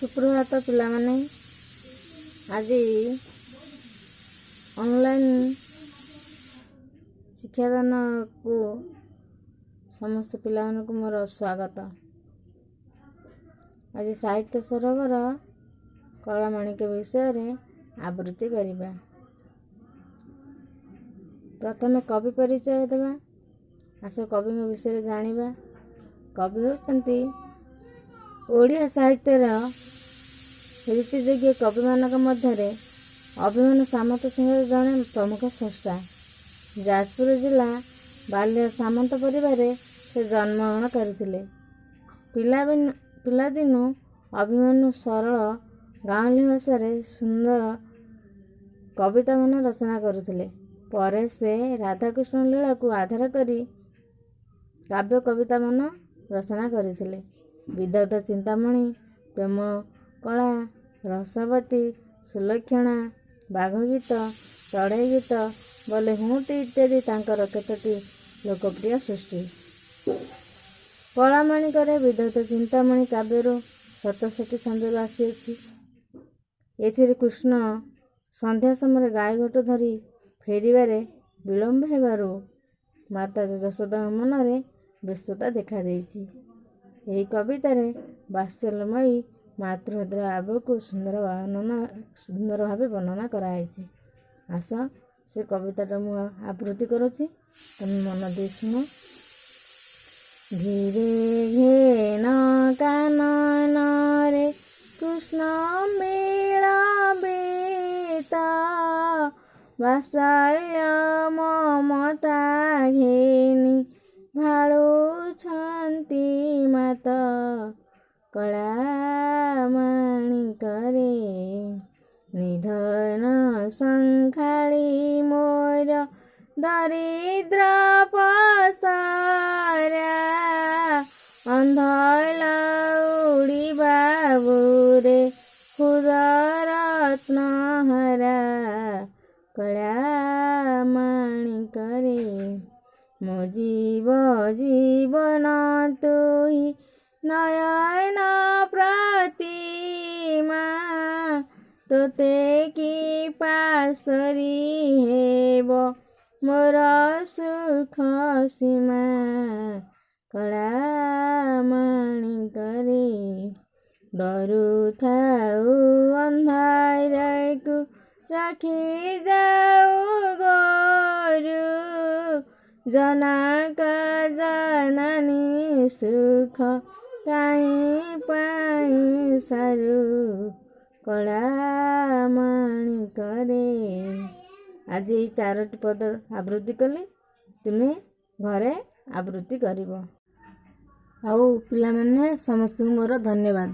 ସୁପ୍ରଭାତ ପିଲାମାନେ। ଆଜି ଅନଲାଇନ୍ ଶିକ୍ଷାଦାନକୁ ସମସ୍ତ ପିଲାମାନଙ୍କୁ ମୋର ସ୍ୱାଗତ। ଆଜି ସାହିତ୍ୟ ସରୋବର କଳାମାଣିକ୍ୟ ବିଷୟରେ ଆବୃତ୍ତି କରିବା। ପ୍ରଥମେ କବି ପରିଚୟ ଦେବା। ଆସ, କବିଙ୍କ ବିଷୟରେ ଜାଣିବା। କବି ହେଉଛନ୍ତି ଓଡ଼ିଆ ସାହିତ୍ୟର ରୀତିଯୁଗୀୟ କବିମାନଙ୍କ ମଧ୍ୟରେ ଅଭିମନ୍ୟୁ ସାମନ୍ତସିଂହାର ଜଣେ ପ୍ରମୁଖ ସ୍ରଷ୍ଟା। ଯାଜପୁର ଜିଲ୍ଲା ବାଲିଆ ସାମନ୍ତ ପରିବାରରେ ସେ ଜନ୍ମଗ୍ରହଣ କରିଥିଲେ। ପିଲାଦିନୁ ଅଭିମନ୍ୟୁ ସରଳ ଗାଉଁଲି ଭାଷାରେ ସୁନ୍ଦର କବିତାମାନ ରଚନା କରୁଥିଲେ। ପରେ ସେ ରାଧାକୃଷ୍ଣ ଲୀଳାକୁ ଆଧାର କରି କାବ୍ୟ କବିତାମାନ ରଚନା କରିଥିଲେ। ବିଦଗ୍ଧ ଚିନ୍ତାମଣି, ପ୍ରେମ କଳା, ରସବତୀ, ସୁଲକ୍ଷଣା, ବାଘଗୀତ, ଚଢ଼େଇ ଗୀତ ବୋଲେ ହୁଁଟି ଇତ୍ୟାଦି ତାଙ୍କର କେତୋଟି ଲୋକପ୍ରିୟ ସୃଷ୍ଟି। କଳାମାଣିକରେ ବିଦଗ୍ଧ ଚିନ୍ତାମଣି କାବ୍ୟରୁ 67 ଛନ୍ଦରୁ ଆସିଅଛି। ଏଥିରେ କୃଷ୍ଣ ସନ୍ଧ୍ୟା ସମୟରେ ଗାଈ ଗୋଠ ଧରି ଫେରିବାରେ ବିଳମ୍ବ ହେବାରୁ ମାତା ଯଶୋଦାଙ୍କ ମନରେ ବ୍ୟସ୍ତତା ଦେଖାଦେଇଛି। ଏହି କବିତାରେ ବାତ୍ସଲ୍ୟମୟୀ ମାତୃହୃଦୟ ଆବେଗକୁ ସୁନ୍ଦର ଭାବେ ବର୍ଣ୍ଣନା କରାଯାଇଛି। ଆସ, ସେ କବିତାଟା ମୁଁ ଆବୃତ୍ତି କରୁଛି, ତମେ ମନ ଦେଇ ଶୁଣ। ଧୀରେ ଘେନ କାନନରେ କୃଷ୍ଣ ବିଳମ୍ବିତ ବାତ୍ସଲ୍ୟ ମମତା ଘେନି ଭାଳୁଛନ୍ତି ମାତ କଳା ମାଣିକରେ। ନିଧନ ସଙ୍ଖାଳି ମୋର ଦରିଦ୍ର ପସରା ଅନ୍ଧ ଲଉଡ଼ି ବାବୁରେ ଖୁଦ ରତ୍ନହରା କଳା ମାଣିକରେ। ମୋ ଜୀବ ଜୀବନ ତୁହି ନୟନ ପ୍ରତିମା, ତୋତେ କି ପାଶୋରି ହେବ ମୋର ସୁଖ ସୀମା କଳା ମାଣିକରେ। ଡରୁଥାଉ ଅନ୍ଧାରକୁ ରଖି ଯାଉ ଗୋରୁ ଜନକ ଜନନୀ ସୁଖ କାହିଁ ପାଇଁ ସାରୁ କଳା ମାଣିକରେ। ଆଜି ଏଇ ଚାରୋଟି ପଦ ଆବୃତ୍ତି କଲି, ତୁମେ ଘରେ ଆବୃତ୍ତି କରିବ। ଆଉ ପିଲାମାନେ, ସମସ୍ତଙ୍କୁ ମୋର ଧନ୍ୟବାଦ।